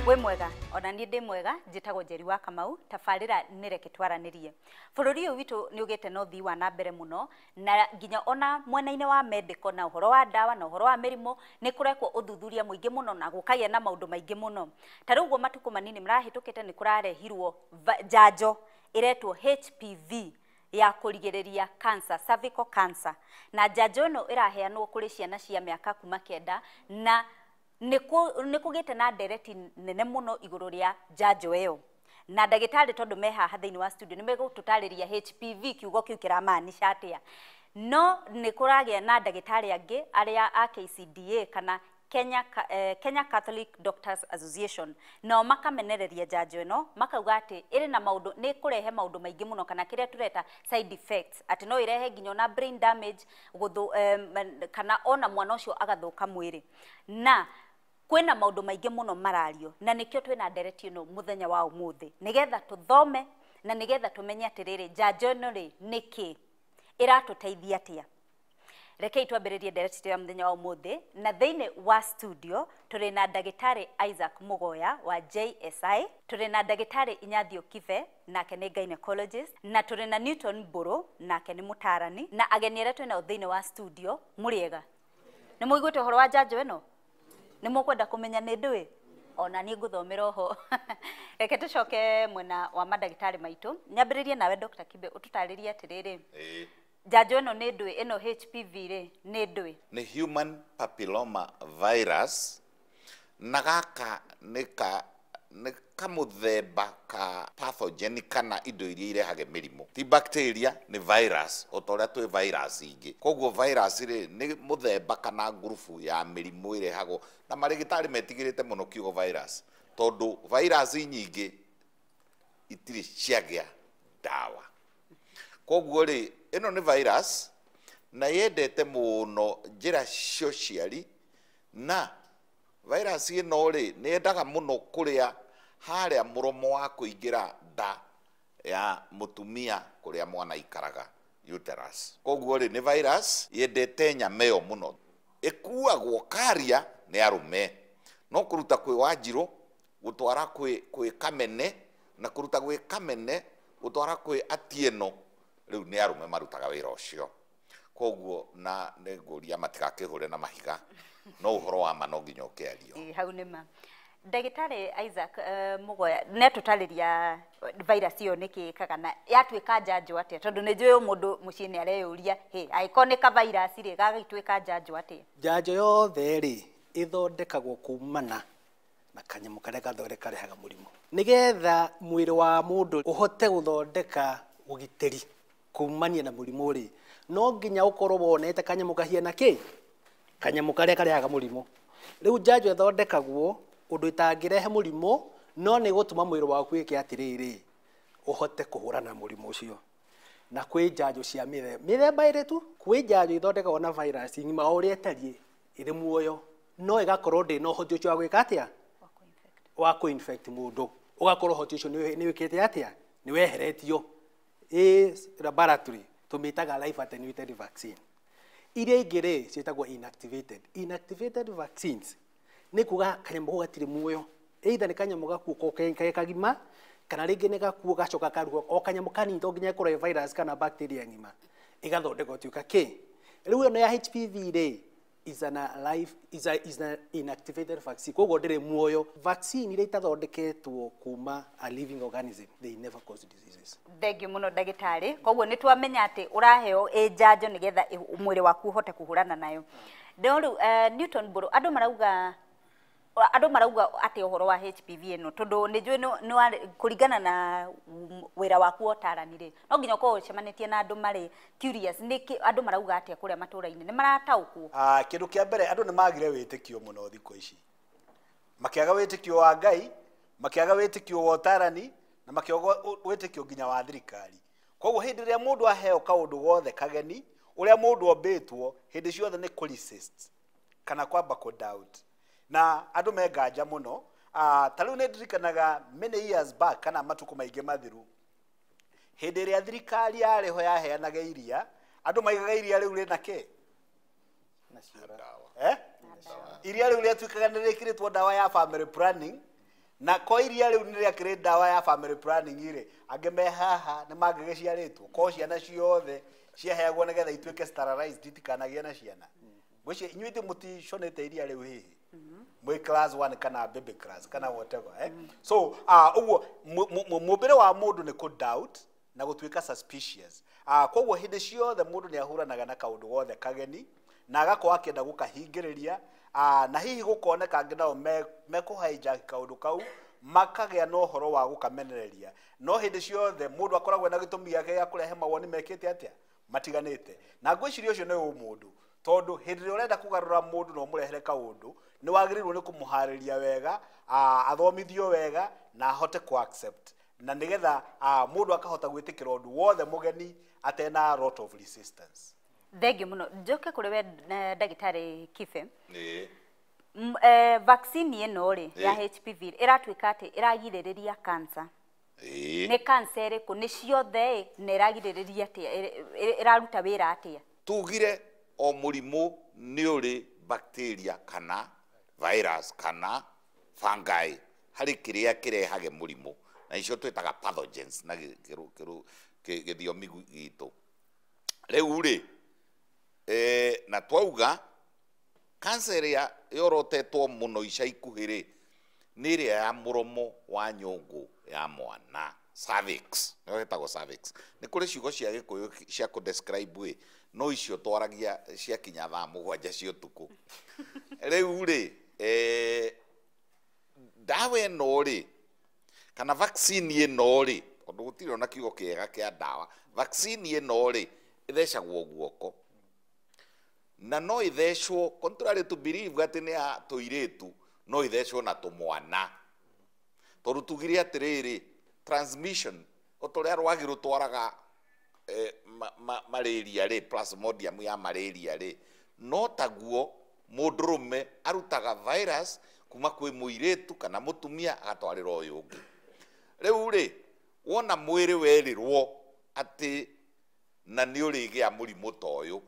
Wĩ mwega, ona niĩ ndĩ mwega. Njĩtagwo Njeri wa Kamau. Tabarĩra nĩ Reke Twaranĩrie. Bũrũri ũyũ witũ nĩ ũgĩte na ũthii wa na mbere mũno, na nginya ona mwena-inĩ wa medical na ũhoro wa ndawa na ũhoro wa mĩrimũ nĩ kũrekwo ũthuthuria mũingĩ mũno na gũkagĩa na maũndũ maingĩ mũno. Ta rĩu ũguo matukũ manini marahĩtũkĩte nĩ kũrarehirwo njanjo ĩretwo HPV ya kũrigĩrĩria cancer, cervical cancer, na njanjo ĩno ĩraheanwo kũrĩ ciana cia mĩaka kuma 9, na nĩ kũgĩte na ndereti nene mũno igũrũ rĩa njanjo ĩyo. Na ndagĩtarĩ tondũ me haha thĩinĩ wa studio nĩ megũtũtarĩria HPV kiugo kĩu kĩramaanisha atĩa. No nĩ kũragĩa na ndagĩtarĩ angĩ arĩa a KCDA kana Kenya Catholic Doctors Association, nao makamenereria njanjo ĩno, makauga atĩ ĩrĩ na maũndũ, nĩ kũrehe maũndũ maingĩ mũno, kana kĩrĩa tũreta side effects, atĩ no ĩrehe nginya ona brain damage kana ona mwana ũcio agathũka mwĩrĩ. Na kwĩna maũndũ maingĩ mũno marario, na nĩkĩo twĩna ndereti ĩno mũthenya wa ũmũthĩ, nĩgetha tũthome na nĩgetha tũmenye atĩrĩrĩ, njanjo ĩno rĩ nĩkĩ ĩratũteithia atĩa. Rekei twambĩrĩrie ndereti ya mũthenya wa ũmũthĩ, na thĩinĩ wa studio tũrĩ na ndagĩtarĩ Isaac Mugoya wa JSI, tũrĩ na ndagĩtarĩ Inyathio Kibe, nake nĩ gynecologist, na tũrĩ na Newton Mbũrũ, nake nĩ mũtarani, na ageni arĩa twĩ nao thĩinĩ wa studio. Mũrĩega? Nĩ mũiguĩte ũhoro wa njanjo ĩno? Nĩ mũkwenda kũmenya nĩ ndũĩ? Ona niĩ ngũthomera oho. Reke tũcoke mwena wa mandagĩtarĩ maitũ. Nyambĩrĩrie nawe Dr. Kibe, ũtũtarĩrie atĩrĩrĩ, njanjo ĩno nĩ ndũĩ, ĩno HPV rĩ nĩ ndũĩ? Nĩ human papilloma virus, na gaka nĩ kamũthemba ka pathogen kana indo iria irehage mĩrimũ. Ti bacteria, nĩ virus, o ta ũrĩa twĩ virus ingĩ. Koguo virus rĩ nĩ mũthemba kana ngurubu ya mĩrimũ ĩrehagwo, na marĩgĩtarĩ metigĩrĩte mũno kiugo virus, tondũ virus nyingĩ itirĩ ciagĩa ndawa. Koguo rĩ, ĩno nĩ virus na yendete mũno njĩra cia ũciari, na virus ĩno rĩ nĩ yendaga mũno kũrĩa harĩa mũromo wa kũingĩra nda ya mũtumia kũrĩa mwana aikaraga, uterus. Koguo rĩ nĩ virus yendete nyama ĩyo mũno, ĩkuagwo karia nĩ arũme, no kũruta kwĩ Wanjirũ gũtwara kwĩ Kamene, na kũruta gwĩ Kamene gũtwara kwĩ Atieno, rĩu nĩ arũme marutaga wĩra ũcio. Koguo na nĩ ngũria matigakĩhũre na mahiga, no ũhoro wa ma no nginya ũkĩario. Hau nĩ ma. Ndagĩtarĩ Isaac Mugoya, nĩ atũtarĩria virus ĩyo nĩkĩ ĩkaga na yatuĩka njanjo atĩa, tondũ nĩ njũĩ mũndũ mũciĩ nĩ areyũria, hĩ, angĩkorwo nĩ ka virus rĩ, gagĩtuĩka njanjo atĩa? Njanjo yothe rĩ ĩthondekagwo kumana na kanyamũ karĩa karehaga mũrimũ, nĩgetha mwĩrĩ wa mũndũ ũhote gũthondeka ũgitĩri kumania na mũrimũ rĩ, no nginya ũkorwo wonete kanyamũ kahiana kĩ, kanyamũ karĩa karehaga mũrimũ. Rĩu njanjo ĩthondekagwo ũndũ ĩtangĩrehe mũrimũ, no nĩ gũtũma mwĩrĩ waku wĩke atĩrĩrĩ, ũhote kũhũrana na mũrimũ ũcio. Na kwĩ njanjo cia mĩthemba ĩrĩ tu. Kwĩ njanjo ithondekagwo na virus ng'ima o ũrĩa ĩtariĩ ĩrĩ muoyo, no ĩgakorwo ndĩ na ũhoti ũcio wa gwĩka atĩa, wa kũ-infect mũndũ, ũgakorwo ũhoti ũcio nĩ wĩkĩte atĩa, nĩ weheretio. Ĩ laboratory tũmĩtaga live attenuated vaccine. Iria ingĩ rĩ ciĩtagwo inactivated. Inactivated vaccines nĩ kuga kanyamũ kau gatirĩ muoyo, either nĩ kanyamũ gakuo ko ke kagima, kana rĩngĩ nĩ gakuo gacoka karugwo o kanyamũ kanini, to nginya ĩkorwo ĩ virus kana bacteria ng'ima, ĩgathondekwo ĩtuĩka kĩ. Rĩu ĩno ya HPV rĩ is an alive, is an inactivated vaccine, koguo ndĩrĩ muoyo. Vaccine iria itathondeketwo kuma a living organism, they never cause diseases. Thengiũ mũno ndagĩtarĩ. Koguo nĩ twamenya atĩ ũraheo ĩ njanjo nĩgetha mwĩrĩ waku ũhote kũhũrana nayo. No rĩu Newton Mbũrũ, andũ marauga atĩ ũhoro wa HPV ĩno, tondũ nĩ njũĩ kũringana na wĩra waku wa ũtarani rĩ, no nginya ũkorwo ũcemanĩtie na andũ marĩ curious, nĩkĩ andũ marauga atĩa kũrĩa matũra-inĩ, nĩ marataũkwo? Kĩndũ kĩa mbere, andũ nĩ magire wĩtĩkio mũno thikũ ici, makĩaga wĩtĩkio wa Ngai, makĩaga wĩtĩkio wa ũtarani, na makĩaga wĩtĩkio nginya wa thirikari. Koguo hĩndĩ ĩrĩa mũndũ aheo kaũndũ gothe kageni, ũrĩa mũndũ ombĩtwo hĩndĩ ciothe nĩ kũ resist kana kwamba kũ doubt, na andũ me nganja mũno. Ta rĩu nĩ ndirikanaga many years back, kana matukũ maingĩ mathiru, hĩndĩ ĩrĩa thirikari yarĩ ho yaheanaga iria, andũ maigaga iria rĩu rĩna kĩ? Iria rĩu rĩatuĩkaga nĩ rĩkĩrĩtwo ndawa ya family planning, Na ko iria rĩu nĩ rĩakĩrĩ ndawa ya family planning rĩ, angĩ me haha nĩ mangĩgĩciarĩtwo ko ciana ciothe ciaheagwo nĩgetha ituĩke sterilized itikanagĩe na ciana. Ngwĩciria inyuĩ ithuĩ mũticonĩte iria rĩu hihi mwĩ class 1 kana baby class kana whatever, eh? So ũguo mũmbĩre wa mũndũ nĩ kũ doubt na gũtuĩka suspicious. Koguo hĩndĩ ciothe mũndũ nĩ ahũranaga na kaũndũ gothe kageni na agakorwo akĩenda gũkahingĩrĩria, na hihi gũkoneka angĩ nao mekũ hijack kaũndũ kau makagĩa na ũhoro wa gũkamenereria. No hĩndĩ ciothe mũndũ akoragwo na gĩtũmi gĩake gĩa kũrehe mawoni mekĩte atĩa matiganĩte, na ngwĩciria ũcio nĩ ũmũndũ, tondũ hĩndĩ ĩrĩa ũrenda kũgarũra mũndũ na ũmũrehere kaũndũ nĩ wagĩrĩirwo nĩ kũmũharĩria wega, athomithio wega na ahote ku accept, na nĩgetha mũndũ akahota gwĩtĩkĩra ũndũ wothe mũgeni atena a lot of resistance. Thengiũ mũno. Njoke kũrĩ we, ndagĩtarĩ Kibe. Ĩĩ. Vaccine ĩno rĩ ya HPV ĩratuĩka atĩ ĩragirĩrĩria cancer. Ĩĩ. Nĩ cancer ĩrĩkũ? Nĩ ciothe ĩ? Na ĩragirĩrĩria atĩa? Ĩraruta wĩra atĩa? Tugire o mũrimũ nĩ ũrĩ bacteria kana virus kana fungi harĩ kĩrĩa kĩrehage mũrimũ, na icio twĩtaga pathogens na gĩthiomi gitũ. Rĩu rĩ, na twauga cancer ĩrĩa yorotetwo mũno ica ikuhĩ rĩ, nĩ ĩrĩa ya mũromo wa nyũngũ ya mwana, cervix, nĩyo ĩtagwo cervix. Nĩ kũrĩ ciugo cia Gĩkũyũ cia kũ describe ĩ, no icio twaragia ciakinya thaa 7 cia ũtukũ. Rĩu rĩ, ndawa ĩno rĩ, kana vaccine ĩno rĩ, tondũ gũtirĩ ona kiugo kĩega kĩa ndawa, vaccine ĩno rĩ, ĩthecagwo guoko na no ĩthecwo, contrary to believe atĩ nĩ ya tũirĩtu, no ĩthecwo na tũmwana, tondũ tugire atĩrĩrĩ, transmission o ta ũrĩa rwagĩ rũtwaraga malaria rĩ, plasmodium ya malaria rĩ, no taguo mũndũrũme arutaga virus kuma kwĩ mũirĩtu kana mũtumia agatwarĩra ũyũ ũngĩ. Rĩu rĩ, wona mwĩrĩ werĩrwo atĩ na nĩ ũrĩgĩa mũrimũ ta ũyũ,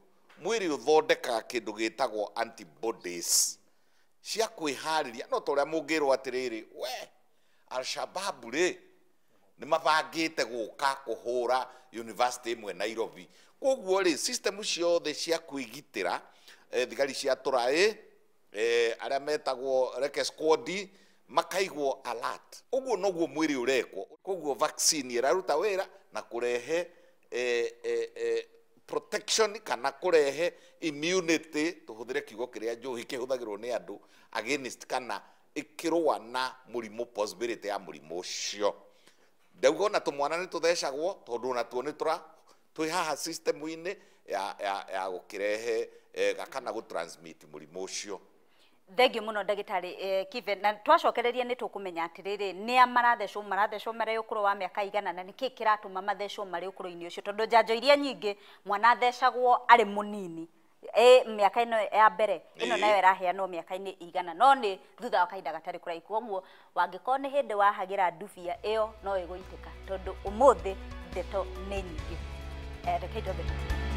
mwĩrĩ ũthondekaga kĩndũ gĩtagwo antibodies cia kwĩharĩria. No ta ũrĩa mũngĩrwo atĩrĩrĩ, we Alshababu rĩ, nĩ mabangĩte gũka kũhũra university ĩmwe Nairobi, koguo rĩ, system ciothe cia kwĩgitĩra, thigari cia tũraĩ, arĩa metagwo reke squad, makaigwo alert. Ũguo noguo mwĩrĩ ũrekwo. Koguo vaccine ĩraruta wĩra na kũrehe protection kana kũrehe immunity, tũhũthĩre kiugo kĩrĩa njohi kĩhũthagĩrwo nĩ andũ, against kana ĩkĩrũa na mũrimũ, possibility ya mũrimũ ũcio. Ndauga ona tũmwana nĩ tũthecagwo, tondũ onatuo nĩ tũra twĩ haha system-inĩ ya gũkĩrehe kana gũ transmit mũrimũ ũcio. Thengiũ mũno, ndagĩtarĩ Kibe. Na twacokereria nĩ tũkũmenya atĩrĩrĩ, nĩa marathecwo, marathecwo marĩ ũkũrũ wa mĩaka igana, na nĩkĩ kĩratũma mathecwo marĩ ũkũrũ-inĩ ũcio, tondũ njanjo iria nyingĩ mwana athecagwo arĩ mũnini, mĩaka ĩno ya mbere ĩno. Nayo ĩraheanwo mĩaka-inĩ igana, no nĩ thutha wa kahinda gatarĩ kũraihu. Koguo wangĩkorwo nĩ hĩndĩ wahagĩra ndubia ĩyo, no ĩgũitĩka, tondũ ũmũthĩ ndeto nĩ nyingĩ. Reke twambe tũtige.